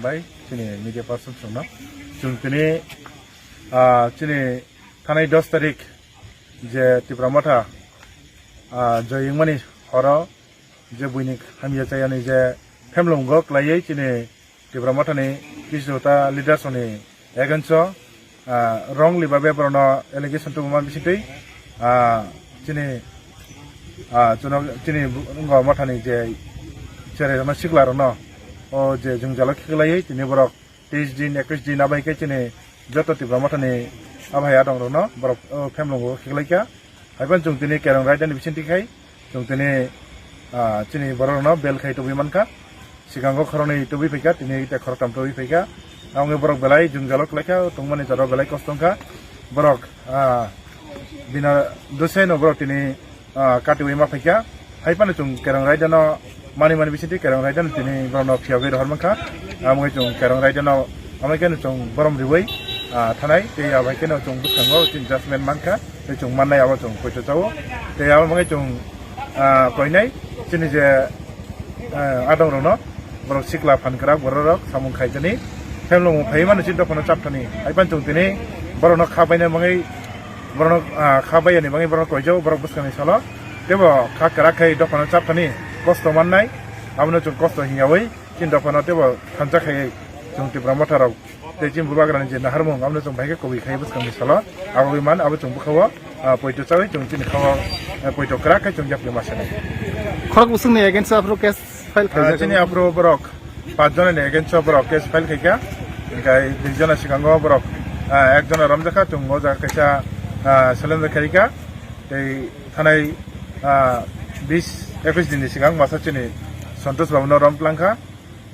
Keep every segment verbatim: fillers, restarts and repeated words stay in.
Bai, chini media person songno. Chwng tini, ah, chini thanai dos tarik je Tipra Motha, ah, joying mani horo je buini hamya chayani je phemlungo khlaiwi chini Tipra Mothani kisu ta leaders ni against o, ah, wrongly babe borokno allegation tubuma bisingtwi, ah, chini, ah, chuno, chini bu-, wngkha Mothani je cherai rokno sikla rokno o je jwngjalo khiklaiwi tini borok teis din, ekwis din abai khe chini joto Tipra Mothani abai adong rokno borok o phemlungo khiklaikha. Haiphano chwng tini Kerong Raidani bisingtwi khai chwng tini, ah, chini borok rokno bel khai tubui mankha. Sikango khoroknwi tubui phaikha, tini tei khoroktham tubui phaikha. Aboni borok belai jwngjalo khlaikha, tongmani jora belai kosto wngkha. Borok, ah, bina dosai no borok tini, ah, katiwi ma phaikha. Haiphano chwng Kerong Raidano mani mani bisingtwi Kerong Raidano tini borokno phiyogwi rohor mankha. Amoni chwng Kerong Raidano amai kheno chwng borom riwi, ah, thanai tei abai kheno chwng bwskango chini judgment mankha. Tei chwng mannai abo chwng poito chao. Tei abo bagwi chwng, ah, koinai chini je, ah, adong rokno borok sikla phan kwrak borok rok samung khaijani. Phemlung phai mano chini dophano chapthani. Haiphano chwng tini borokno kha baina bagwi borokno, ah, kha baiyani bagwi borokno koijao borok bwskangni salo. Teibo kha kwrak khai dophano chapthani kosto mannai. Abono chwng kosto hingyawi chini dophano teibo thansa khai chwng Tipra Motha rok tei chini bubagrani je naharmung, abono chwng bahai khe kubui khai bwskangni salo, abo wi man, abo chwng bwkha-o, ah, poito chawi chwng chini kha-o, ah, poito kwrak khe chwng yapri ma sanai. Khorok bwswkni against o aphuru case file Ah, khaijak chini abo. Aphuru borok pach jona ni against o borok case file khaikha, hinkhe dui jona sikango borok, ah, ek jona romjakha, chwng o jaga kaisa, ah, surrender khaikha, tei thanai, ah, bis ekwis din ni sikang masa chini Santosh Babu no rom tlangkha,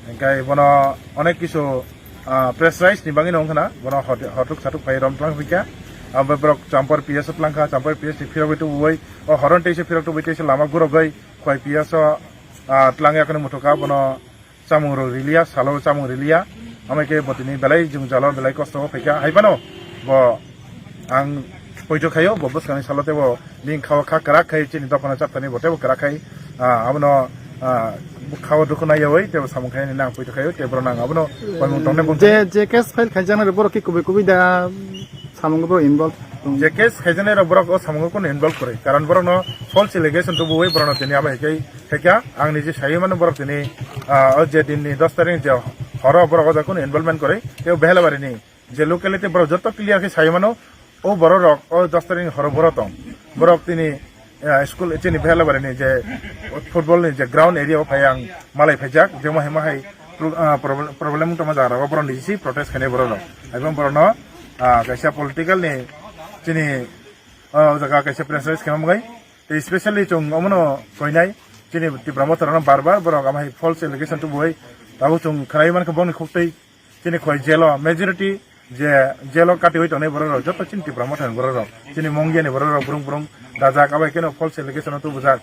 hinkhe bono onek kisu ah, pressurize ni bagwi no wngkha na, bono hot-, hotuk satuk phai rom tlang phaikha. Abo borok Champar P S o tlang kha, Champar P S ni phirogwi tubui, o horon teisa phirok tubui teisa lama gurogwi khwlai P S o, ah, tlang yakno muthukha, bono chamung rok riliya, salo chamung riliya. Amai khe bo tini belai jwngjalo, belai kosto o phaikha. Haiphano bo ang poito khaio, bo bwskangni salo teibo Bini kha-o kha kwrak khai chini dophano chaptani bo teibo kwrak khai, ah, abono, ah, kha-o dukhu naiyawi teibo samung khainani nang poito khaio tei borok nang abono koimung tongnai bung. Je, je case file khaijaknai rok borok ki kubui kubui da samungo bo involve tong? Je case khaijaknai rok borok o samungo kunu involve kwrwi, karon borokno false allegation tubuwi borokno tini abo hai khai khaikha. Ang niji saiwi mano borok tini, ah, o je dinni dos tarikh je horo borok o jaga kunu involvement kwrwi tei o Behelabari ni je locality borok joto clear khe sai mano, o borok rok o dos tarikh ni horo borok tong. Borok tini, eh, school chini Behelabari ni je football ni je ground area o phai ang malai phaijak, jemo hai ma hai pro-, ah, problem, problem tongma jaga rogo borok ni si protest khainai borok rok. Ebong borok no, ah, kaisa political ni chini, ah, o jaga kaisa pressurize khaima mwngai. Tei specially chwng omono koinai chini Tipra Motha rok no bar bar borok ama hai false allegation tubuwi tabuk chwng khwnai mankha bongni khuktwi. Chini khwlai jail o majority je jail o katiwi tongnai borok rok joto chini Tipra Motha ni borok rok, chini Mongia ni borok rok brung brung dajak, abo hai kheno false allegation o tubujak.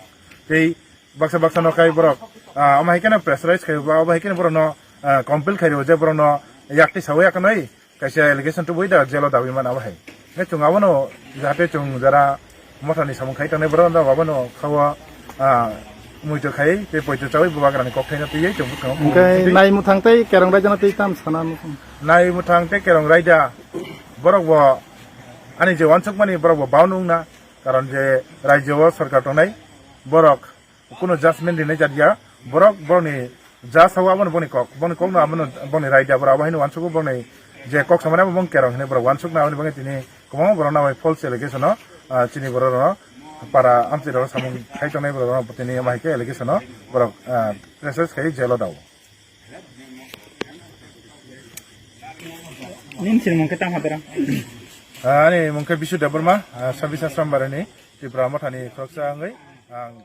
Tei baksa baksa no khai borok, ah, omo hai kheno pressurize khai, abo hai kheno borok no, ah, compel khai rw je borok no yakti sawi ya khnai kaisa allegation tubuwi da jail o dawi man abo hai. Hwnkhe chwng abono jahate chwng jara Mothani samung khai tongnai borok no abono kha-o, ah, muitu khai tei poito chawi bubagrani kok thaino twiwi chwng bwskango. Hwnkhe nai mwthang tei Kerong Raidano twi tam sana mwthang? Nai mwthang tei Kerong Raida borok bo ani je wansukmani borok bo bound wngna, karon je rajyo o sorkar tongnai borok kunu judgment rinai jat ya, borok borokni ja sao abono boni kok, boni kokno abono boni raida borok abo haino uansugo boni je kok samani abo bong Kerong hinwi borok uansukna aboni bagwi tini kwbangma borokno bai false allegation o, ah, chini borok rokno para amchai rok samung khai tongnai borok rokno tini abo hai khe allegation o borok, ah, pressurize khai jail o dao. Nini sinimung khe tamo berang? Ah, ani mung khe Bisu Debbarma, ah, Sabisa Sambarani Tipra Mothani khoroksa wngwi ang